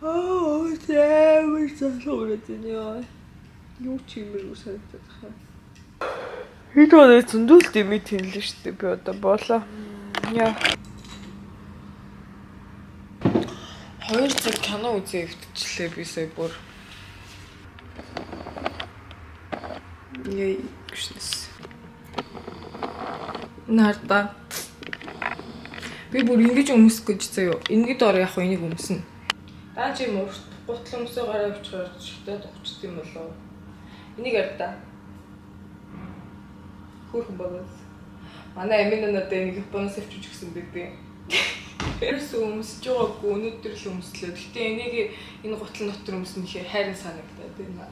Аа, амар залуу өрөөд байна ёо. Юу ч юмэр санагдаад байна. Хэд удаа зөндөл дэмий тэнлээ шүү дээ. Би одоо боолоо. Яа. 2 цаг кино үзээ өвтчлээ би сая бүр. Яй гүшнэс. Нарда. Би бүр ингэж өмсөх гэж заяо. Ингээд ор яг энийг өмснө. Даа чи юм урт гутал өмсөө гараа явчихаар шигтэй дугчд юм болов. Энийг ярьда. Хөөрхөн болоод. Манай Амина надад энийг Японоос авчиж өгсөн байдیں۔ Ерөөсөө өмсөж байгаагүй өнөөдөр л өмслөө. Гэтэ энийг энэ гутал дотор өмснө гэхээр хайрын санагдаад байна.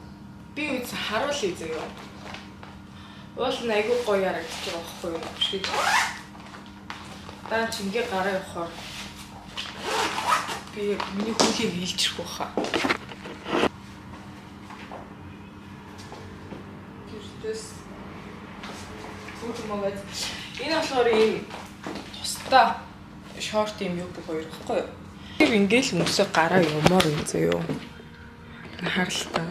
Би үз харуулъя заяа. Уул нь айгүй гоё харагдаж байгаа байхгүй юу? Шиг. Даа чи ингээ гараа явахаар би миний хөлийг нийлчих байхаа. Тэртээс хөөрхөн байгаа. Энэ болохоор ийм тусдаа шорт юм юу бүх хоёр байхгүй юу? Тэр ингээл өмсөө гараа юмар юм заяо. Харалтаа.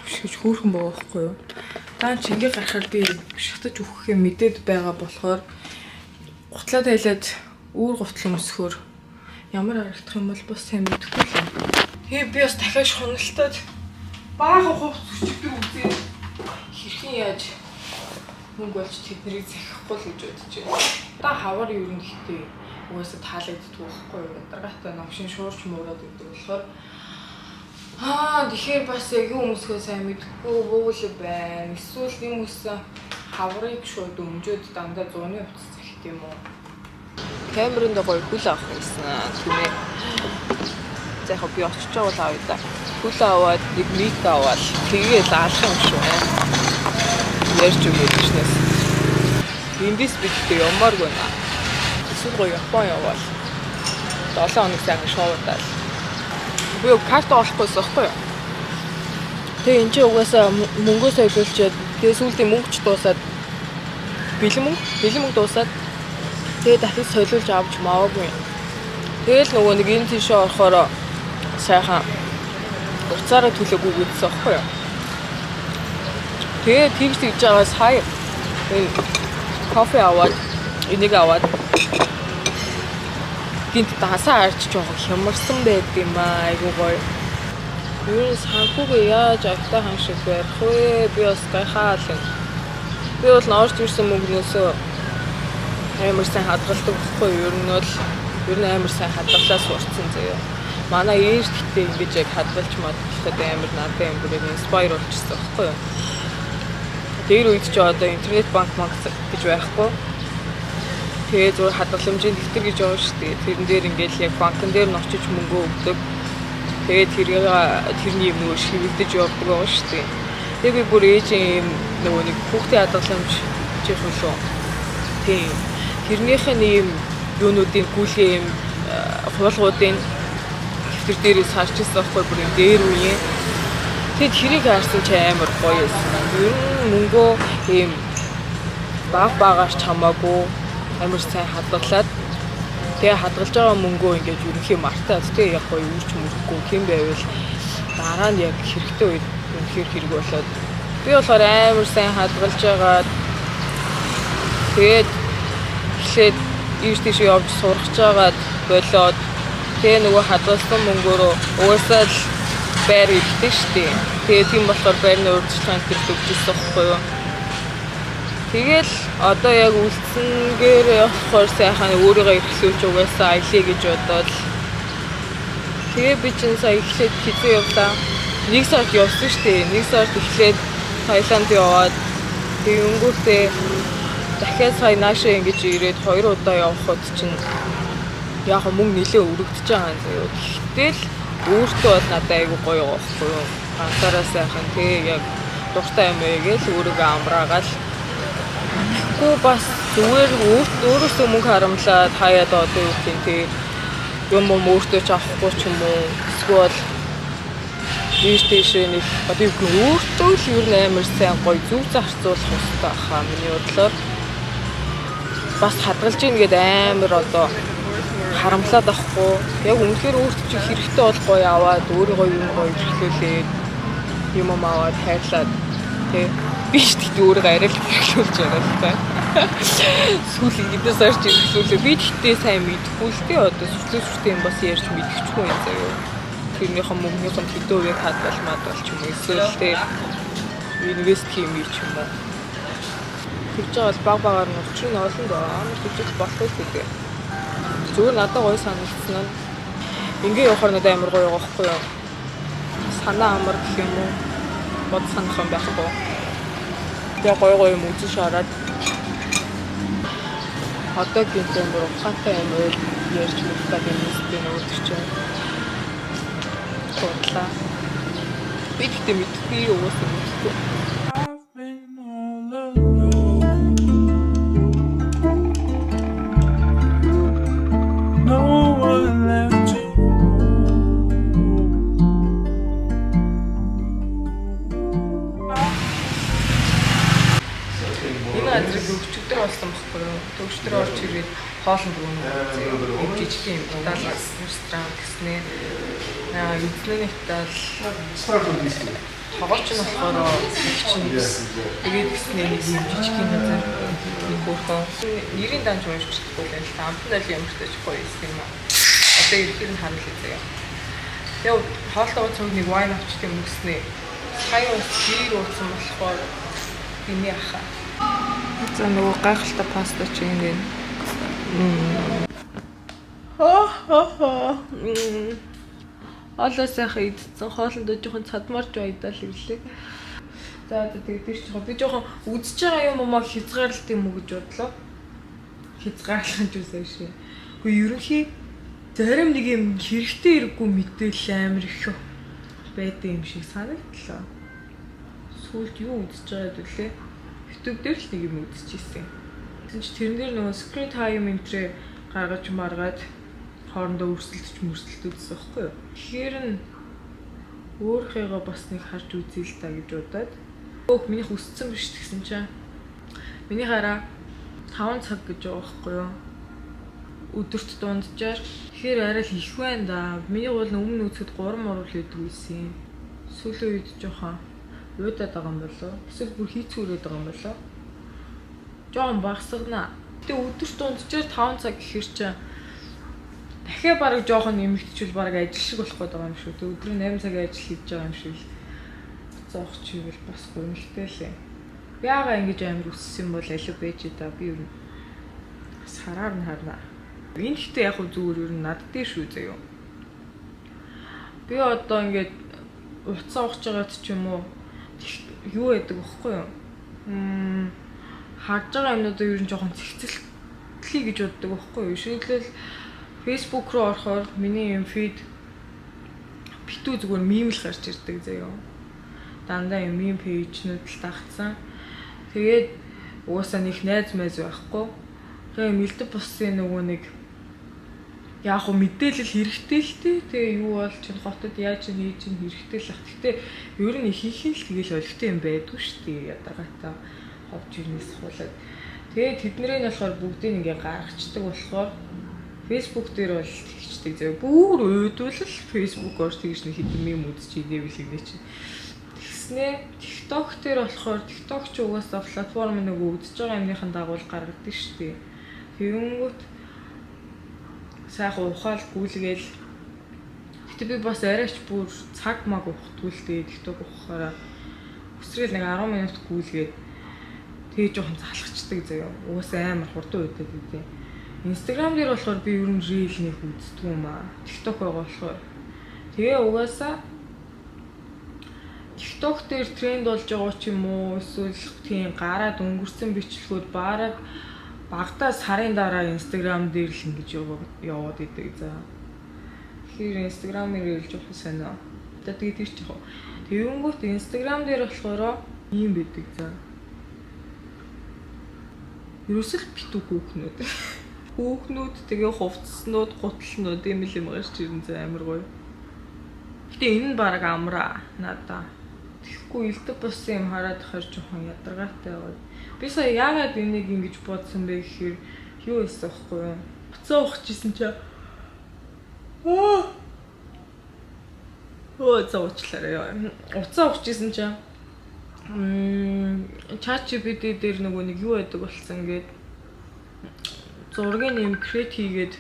Шиж хөөрхөн байгаа байхгүй юу? Даа чи ингээ гарахаар би шатаж өгөх юм мэдээд байгаа болохоор гутлаа тайлаад үүр гутал өмсөхөөр ямар харагдах юм бол бас сайн мэдэхгүй л юм. Тэгээ би бас дахиад шуналтаад баахан хувц өчигдөр үзээд хэрхэн яаж мөнгө олж тэднийг захихгүй л гэж бодож байна. Одоо хавар ер нь ихтэй угаасаа таалагддаг байхгүй юу? Ядаргаатай новшин шуурч муураад өгдөг болохоор тэгэхээр бас яг юу өмсгөө сайн мэдэхгүй бөөл байна. Эсвэл юм өссөн хаврыг шууд өмжөөд дандаа зуны хувцас захих юм уу? Камерэнд гоё хөл авах гэсэн тийм ээ. За яг би очиж байгаа бол авъя да. Хөл аваад нэг мик аваад тэгээд алах юм шүү. Ярьж өгөөд гişнээс. Эндээс би гэхдээ ямааргүй байна. Эсвэл гоё Япон яваал. 7 хоног сайхан шоудаал. Би карт олохгүйсэн байхгүй юу? Тэгээ эн чинь угаасаа мөнгөө солиулчиад тэгээ сүүлдээ мөнгө ч дуусаад бэлэн мөнгө дуусаад тэгээ дахиж солиулж авч маваагүй. Тэгээл нөгөө нэг энэ тийшээ орохоор сайхан уцаараа төлөөгүй гэдсэн байхгүй юу? Тэгээ тэгж тэгж байгаа сая энэ кофе аваад энийг аваад гинт дансаа арч жоохон хямарсан байд юм аа, айгуу гоё. Ер нь санхүүгээ яаж автаа хан шиг барих вэ? Би бас гайхаал юм. Би бол орж ирсэн мөнгнөөсөө амар сайн хадгалдаг байхгүй юу? Ер нь бол ер нь амар сайн хадгалаа сурцсан заяа. Манай ээж гэхдээ ингэж яг хадгалж мадгалахад амар надад юм бүр инспайр болчихсон байхгүй юу? Тэр үед ч одоо интернет банк банк гэж байхгүй. Тэгээ зүгээр хадгаламжийн дэвтэр гэж байгаа шүү дээ. Тэрэн дээр ингээл яг банкн дээр нь очиж мөнгө өгдөг. Тэгээд тэрийг тэрний юм нөгөө шивэгдэж явдаг байгаа шүү дээ. Тэгээ би бүр ээжийн юм нөгөө нэг хүүхдийн хадгаламж чих үлээ. Тийм. Тэрнийх нь ийм юунуудын гүйлгээ юм хуулгуудын дэвтэр дээрээс харж ирсэн байхгүй бүр юм дээр үеийн. Тэгээд тэрийг харсан чи амар гоё байсан. Ер нь мөнгөө ийм баг багаар ч хамаагүй амар сайн хадгалаад тэгээ хадгалж байгаа мөнгөө ингээд ерөнхий мартаад тэгээ яг гоё үрч мөрөхгүй тийм байвал дараа нь яг хэрэгтэй үед үнэхээр хэрэг болоод би болохоор амар сайн хадгалж байгаад тэгээд эхлээд ийш тийш явж сурах жагаад болоод тэгээ нөгөө хадгалсан мөнгөөрөө угаасаа л байр хэрэгтэй шүү дээ. Тэгээ тийм болохоор байрны урьдчилан кредит өгч ирсэн байхгүй юу? Тэгэл одоо яг үлдсэнгээр явахаар сайхан өөрийгөө эрхлүүлж угаасаа аялье гэж бодоод тэгээ би чинь сая эхлээд хизээ явлаа. 1 сард явсан шүү дээ. 1 сард эхлээд Таиланд яваад тэгээ өнгөртөө дахиад сая наашаа ингэж ирээд 2 удаа явхад чинь яг мөнгө нэлээ өргөдөж байгаа юм заяа. Гэтэл өөртөө бол надад айгүй гоё байгаа байхгүй юу? Ганцаараа сайхан тэгээ яг дуртай юм ээ гээл өөрийгөө амраагаал. Тэгэхгүй бас зүгээр өөрөөсөө мөнгө харамлаад хаяад одоо юу гэх юм те юм өөртөө ч авахгүй ч юм уу эсвэл ийш тийшээ нэг одоо юу гэх юм өөртөө л ер нь амар сайн гоё зөв зарцуулах хэрэгтэй хаа миний бодлоор. Бас хадгалж ийн гээд амар одоо Харамлаад авахгүй. Яг үнэхээр өөрт чинь хэрэгтэй бол гоё аваад өөрийгөө юм гоё хэрэглүүлээд юм аваад хайрлаад тий. Би ч тэгтээ өөрийгөө арай л хэрэглүүлж байгаа л та. Сүүл ингэдээс орж хэрэглүүлээ. Би тэгтээ сайн мэдэхгүй л тий. Одоо сүртэй сүртэй юм бас ярьж мэдэхгүй юм заяа. Тэрнийхэн мөнгөнийх нь хэдэн хувийг хадгалмаад бол ч юм уу эсвэл тий инвест хийм ч юм уу. Тэгж байгаа бол баг багаар нь учрыг нь олон доо. Амар тэгж болох л гэдэг. Зүгээр надад гоё санагдсан нь ингээ явахаар надад амар гоё байгаа байхгүй юу? Санаа амар гэх юм уу? Бод санах юм байхгүй. Тэгээ гоё гоё юм үзэж хараад одоо гинт амар ухаантай юм ойл ярьж мөхтаад юм өстэй нөгөө чинь бодлаа. Би тэгтээ мэдэхгүй угаасаа мэдэхгүй. I've been all alone. No one left to hold. Энэ газрыг өчигдөр олсон байхгүй юу? Төгчдөр орж ирээд хоолнд өгнө. Юм жижиг юм Итали ресторан гэснээ. Аа эзний Итали тогооч нь болохоор их чинь тэгээд гэснээ нэг юм жижиг юм газар нэг хөөрхөн. Нэрийн данж уншиж чадахгүй л юм л та. Амт нь аль ямар ч тач гоё юм юм аа. Одоо ирэхээр нь харна л заяа. Тэгээ хоолтойгоо цуг нэг wine авчт юм гэснээ. Сая ус бир уусан болохоор биний аха. За нөгөө гайхалтай паста чи ингэ. Ха-ха-ха. Хоолоо сайхан идсэн. Хоолондоо жоохон цадмарч баядаал ирлээ. За одоо тэгээд тэр жоохон би жоохон үзэж байгаа юм уу хязгаарлалт юм уу гэж бодлоо. Хязгаарлах нь ч үсэй шээ. Гэхдээ ерөнхий зарим нэг юм хэрэгтэй хэрэггүй мэдээлэл амар их байдаг юм шиг санагдлаа. Сүүлд юу үзэж байгаад вүлээ? YouTube дээр л нэг юм үзчихсэн. Тэгсэн чи тэрэн дээр нөгөө screen time энтрээ гаргаж маргаад хоорондоо өрсөлдөж мөрсөлдөж үзсэн байхгүй юу? Тэгэхээр нь өөрийнхөө бас нэг харж үзье л та гэж бодоод өөх минийх өссөн биш тэгсэн чинь миний хараа 5 цаг гэж байгаа байхгүй юу? Өдөрт дунджаар. Тэгэхээр арай л их байна да. Миний бол өмнө үзэхэд 3 мурал өгдөг байсан. Сүүлийн үед жоохон уудаад байгаа юм болоо. Эсвэл бүр хийцүүрээд байгаа юм болоо. Жохон багасгана. Гэтэ өдөрт дунджаар 5 цаг гэхэр чинь дахиад бараг жоохон нэмэгдчихвэл бараг ажил шиг болох гээд байгаа юм шүү. Тэг өдрийн 8 цагийн ажил хийж байгаа юм шиг л зоох чивэл бас гүнэлтэй л юм. Яагаа ингэж амар өссөн юм бол алив байж да. Би ер нь бас хараар нь харна. Энэ гэхдээ яг хөө зүгээр ер нь над дээр шүү заяа. Би одоо ингээд утсаа ухаж байгаад ч юм уу юу яадаг вэхгүй юу? Харж байгаа юмнуудаа ер нь жоохон цэгцэлтлээ гэж боддог вэхгүй юу? Жишээлбэл Facebook руу орохоор миний юм feed битүү зүгээр meme л гарч ирдэг заяа. Дандаа юм meme page нүүд л дагцсан. Тэгээд угаасаа нэг найз майз байхгүй. Тэгээ юм элдв бусын нөгөө нэг яг хөө мэдээлэл хэрэгтэй л тий. Тэгээ юу бол чинь хотод яаж чинь хийж чинь хэрэгтэй л ах. Гэтэ ер нь их их нь л тэгэл олигтой юм байдгүй шүү дээ. Ядаргаатай ховж ирнэс хуулаад. Тэгээ тэднэрийг нь болохоор бүгдийг ингээ гаргацдаг болохоор Facebook дээр бол тэгчдэг заяа. Бүр уйдвал л Facebook орж тэгж нэг хэдэн meme үзчих идэвэл гинэ чинь. Тэгснээ TikTok дээр болохоор TikTok ч угаасаа платформ нөгөө үзэж байгаа юмныхан дагуу л гаргадаг шүү дээ. Тэгэнгүүт сайхан ухаал гүйлгээл. Гэтэ би бас арайч бүр цаг маг ухтгүй л дээ TikTok ухахаараа. Өсрөөл нэг 10 минут гүйлгээд тэгээ жоохон залхацдаг заяа. Угаасаа амар хурдан үйдэд үгүй. Instagram дээр болохоор би ер нь reel нэг үздэг юм аа. TikTok байгаа болохоор. Тэгээ угаасаа TikTok дээр тренд болж байгаа ч юм уу эсвэл тийм гараад өнгөрсөн бичлэгүүд бараг багадаа сарын дараа Instagram дээр л ингэж яваад идэг за. Тэгэхээр Instagram-ыг reel жоохон сонио. За тэгээд тэр ч яг. Тэгэнгүүт Instagram дээр болохоор ийм байдаг за. Ерөөсөл битүү хүүхнүүд. Хүүхнүүд тэгээ хувцснууд, гутлнууд ийм л юм гарч ирэн зэ амар гоё. Гэтэ энэ нь баг амраа надаа. Тэгэхгүй элдв бусын юм хараад хахаар жоохон ядаргаатай байгаад. Би сая яагаад энийг ингэж бодсон бэ гэхээр юу байсан байхгүй юу? Уцаа ухчихсан чи Оо. Өө за уучлаарай ёо. Уцаа ухчихсан чинь ChatGPT дээр нөгөө нэг юу яадаг болсон гээд зургийн нэм create хийгээд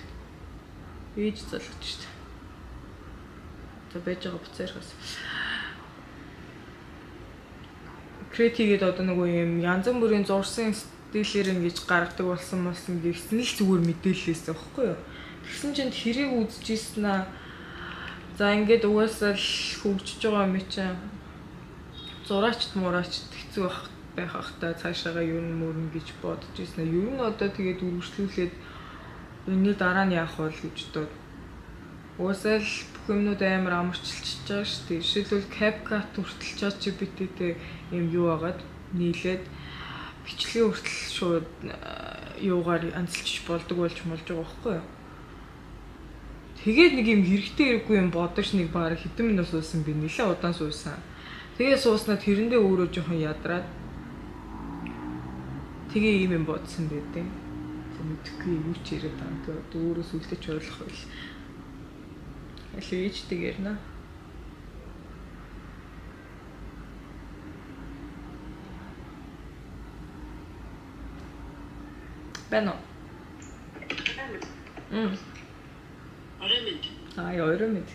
ээж залгаж штэ. За байж байгаа буцаа ярихаас. Create хийгээд одоо нөгөө юм янз бүрийн зурсан стилээр ингэж гаргадаг болсон болсон гэсэн л зүгээр мэдээлэлээсээ багхгүй юу. Тэгсэн чинь тэрийг үзчихсэн аа. За ингээд угаасаа л хөгжиж байгаа юм чинь зураачд мураачд хэцүү байх ах та цаашаага юу нь мөрнө гэж бодож ирсэн. Ер нь одоо тэгээд үргэлжлүүлээд энэний дараа нь яах вэ гэж бодоод угаасаа л бүх юмнууд амар амарчилчихж байгаа шүү дээ. Жишээлбэл CapCut хүртэл ChatGPT-тэй юм юу агаад нийлээд бичлэгийн хүртэл шууд юугаар онцолчих болдог болж молж байгаа байхгүй юу? Тэгээд нэг юм хэрэгтэй хэрэггүй юм бодож нэг баг хэдэн минут суусан би нэлээд удаан суусан. Тэгээ сууснаа тэрэндээ өөрөө жоохон ядраад тэгээ ийм юм бодсон байдیں۔ За мэдэхгүй юу ч яриад байгаа юм. Тэгээ өөрөө сүлдэж ойлгох байл. Аль ээжтэйг ярина. Байна уу? Мм. Орой мэнд. Аа, орой мэнд.